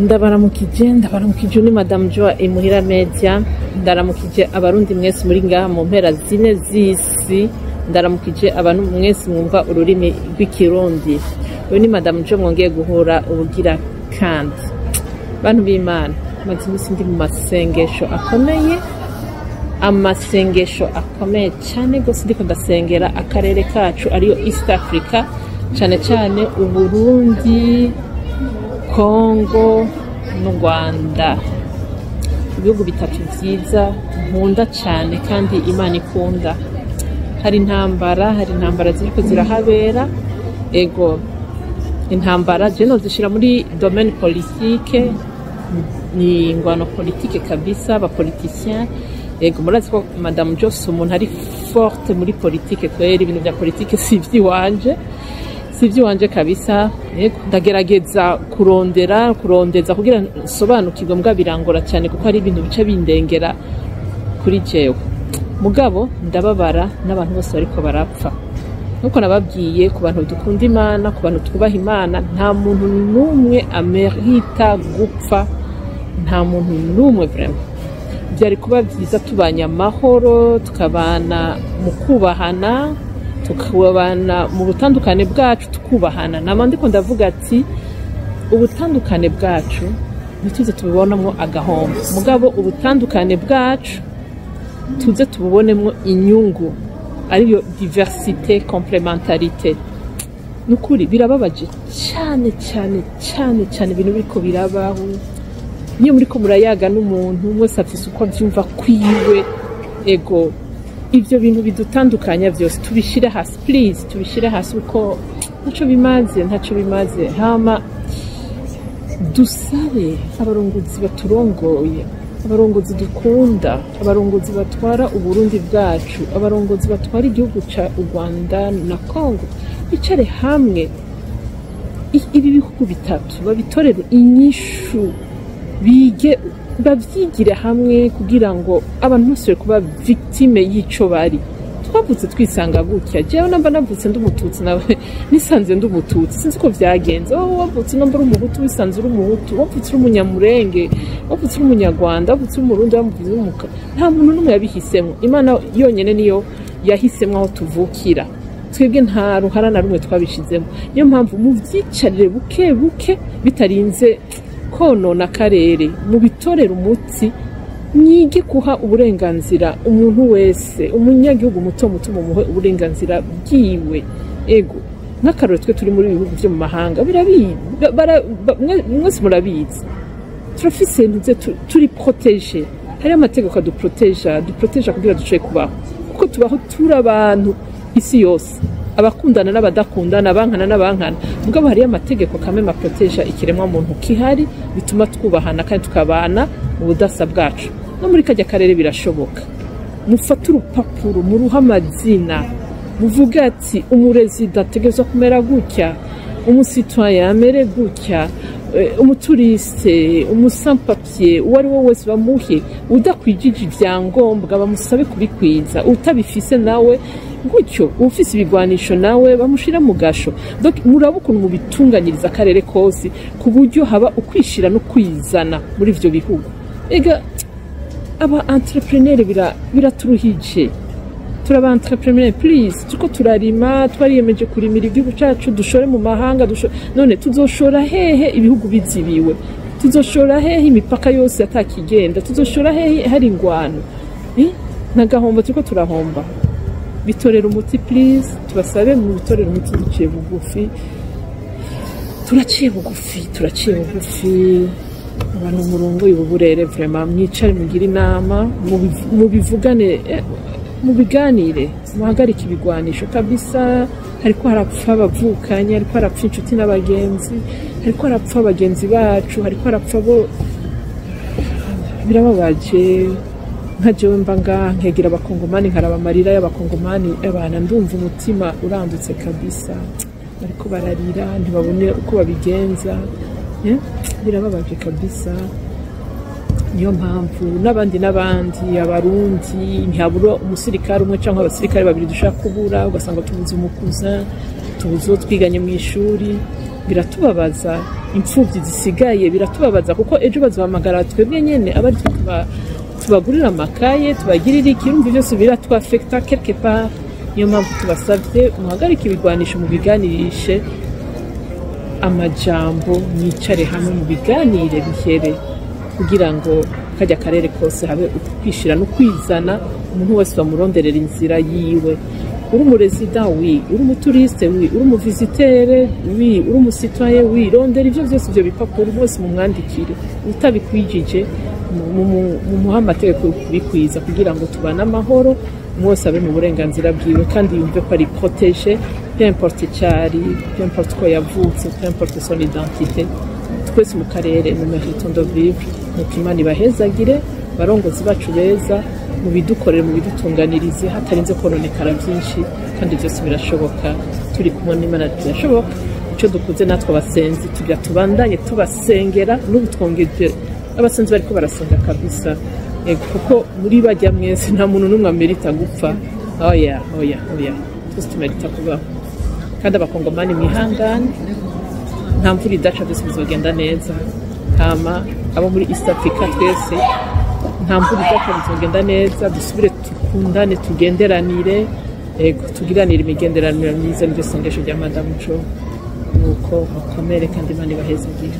Ndabaramukije, ndabaramukije. Ni Madame Joa Imuhira Media. Ndaramukije Abarundi mwese muri ngaha mu mpera zine z'isi. Ndaramukije abantu mwese mwumva ururimi rw'Ikirundi. Uyu ni Madame Jo, mwongeye guhura ubugira kandi. Bantu b'Imana, maze iminsi ndi mu masengesho akomeye, amasengesho akomeye cyane rwose. Ndiko ndasengera akarere kacu, ariyo East Africa, cyane cyane Uburundi, Kongo n'u Rwanda, ibihugu bitatu byiza nkunda cyane kandi Imana ikunda. Hari intambara, hari intambara ziriko zirahabera. Ego, intambara je nozishira muri domaine politique, ni ingwano politique kabisa, aba politiciens. Ego, murazi ko Madame Jose umuntu ari forte muri politique kweri. Ibintu vya politique si ivy'iwanje, si ivy'iwanje kabisa. Ego, ndagerageza kurondera, kurondeza kugira nsobanukirwe, mbwa birangora cyane kuko hari ibintu bica bindengera kuri jewe. Mugabo ndababara n'abantu bose bariko barapfa. Nkuko nababwiye, ku bantu dukunda Imana, ku bantu twubaha Imana, nta muntu n'umwe amerita gupfa, nta muntu n'umwe vraiment. Byari kuba byiza tubanye amahoro, tukabana mu kubahana, tukabana mu butandukane bwacu tukubahana. Nama ndiko ndavuga ati ubutandukane bwacu ntituze tubibonamo agahombo, mugabo ubutandukane bwacu tuze tububonemo inyungu, ariyo diversité, complémentarité. Nukuri birababaje cyane cyane cyane cyane ibintu biriko birabaho. Niyo muriko murayaga n'umuntu, mwese afise uko avyumva kwiwe. Ego, ivyo bintu bidutandukanya vyose tubishire hasi, please, tubishire hasi kuko ntaco bimaze, ntaco bimaze. Hama dusabe abarongozi baturongoye, abarongozi dukunda, abarongozi batwara Uburundi bwacu, abarongozi batwara igihugu ca u Rwanda na Congo, bicare hamwe. Ibi bihugu bitatu babitorere inyishu, bige, bavyigire hamwe kugira ngo abantu ntibasubire kuba victime y'ico bari. Twavutse twisanga gutya. Jewe namba navutse ndi Umututsi, nawe nisanze ndi Umututsi, sinzi uko vyagenze. Wowe wavutse namba uri Umuhutu, wisanze uri Umuhutu. Wavutse uri Umunyamurenge, wavutse uri Umunyarwanda, wavutse uri Umurundi, wavutse uri umuka. Nta muntu n'umwe yabihisemo. Imana yonyene niyo yahisemwo aho tuvukira. Twebwe nta ruhara na rumwe twabishizemo. Niyo mpamvu muvyicarire buke buke, bitarinze konona akarere, mubitorere umuti. Mwige guha uburenganzira umuntu wese, umunyagihugu muto muto mumuhe uburenganzira bwiwe. Ego, nk'akarore, twe turi muri bihugu vyo mu mahanga, mwese murabizi, turafise ntuze, turi protégés. Hariho amategeko aduproteja, duproteja kugira dushobore kubaho, kuko tubaho turi abantu isi yose, abakundana n'abadakundana, abankana n'abankana. Mugabo hariyo amategeko kamwe maproteja ikiremwa muntu kihari, bituma twubahana kandi tukabana mu budasa bwacu. No muri kajya karere birashoboka. Mufate urupapuro, muruhe amazina, muvuge ati umurezida ategerezwa kumera gutya, umu citoyen amere gutya, umu touriste, umu sans-papier, uwo ari we wese bamuhe, udakwijije ibyangombwa bamusabe kubikwiza, utabifise nawe gutyo, ufise ibigwanisho nawe bamushira mu gasho. Donc muraba ukuntu mubitunganyiriza akarere kose ku buryo haba ukwishira no kwizana muri ivyo bihugu. Ega aba entrepreneur biraturuhije. Turaba entrepreneur, please. Turiko turarima, twariyemeje kurimira igihugu cacu, dushore mu mahanga, none tuzoshora hehe ibihugu bizibiwe? Tuzoshora hehe imipaka yose atakigenda? Tuzoshora hehe hari ingwano? Eh? Nagahombo, turiko turahomba. Bitorera umuti, please. Tubasabe mu bitorera umuti duciye bugufi, turaciye bugufi, turaciye bugufi. Abantu murongoye ubu burere, vraiment, mwicare mugire inama, mubivugane, mubiganire, muhagarike ibigwanisho kabisa. Hariko harapfa abavukanye, hariko harapfa inshuti n'abagenzi, hariko harapfa abagenzi bacu, hariko harapfa bo. Birababaje. Nka jewe mba ngaha nkegera Abakongomani, nkaraba amarira y'Abakongomani, abana, ndumva umutima urandutse kabisa. Bariko bararira, ntibabone uko babigenza. Birababaje kabisa. Niyo mpamvu n'abandi n'abandi Abarundi, ntihabura umusirikare umwe cyangwa abasirikare babiri dushaka kubura, ugasanga tubuze umukuza, tubuze uwo twiganye mu ishuri. Biratubabaza imfubyi zisigaye, biratubabaza kuko ejo bazohamagara twebwe nyene aba ari twe tubagurira amakaye, tubagirira iki. Urumva byose biratwafekta quelque part. Niyo mpamvu tubasabye muhagarike ibigwanisho, mubiganirishe amajambo, mwicare hamwe mu biganire bihere, kugira ngo kajya karere kose habe ukwishira no kwizana, umuntu wese bamuronderera inzira yiwe. Uri umu résident, oui, uri umu touriste, oui, uri umu visiteur, oui, uri umu citoyen, oui, rondera ivyo vyose, ivyo bipapuro bose mumwandikire. Utabikwijije mumuhe amategeko yo kubikwiza, kugira ngo tubane amahoro, umwe wese abe mu burenganzira bwiwe kandi yumve ko ari protégé, peu importe icyari, peu importe ko yavutse, peu importe son identité. Twese mu karere nous méritons de vivre. Nuko Imana ibahezagire, barongozi bacu beza, mubidukorere, mubidutunganirize hatarinze kononekara byinshi, kandi byose birashoboka turi kumwe n'Imana, birashoboka. Icyo dukoze natwe abasenzi, tugira tubandanye tubasengera. N'ubu twongeje abasenzi bariko barasenga kabisa. Yego, kuko muri bajya mwese nta muntu n'umwe amerita gupfa. Oya, oya, oya, twese tumerita kubaho. Kandi Abakongomani mwihangane, nta mvura idaca, byose bizogenda neza. Hama abo muri East Africa twese, nta mvura idaca, bizogenda neza. Dusubire dukundane, tugenderanire, yego, tugiranire imigenderanire myiza. Niryo sengesho rya Madamu Jo. Nuko mukomere kandi Imana ibahezagire.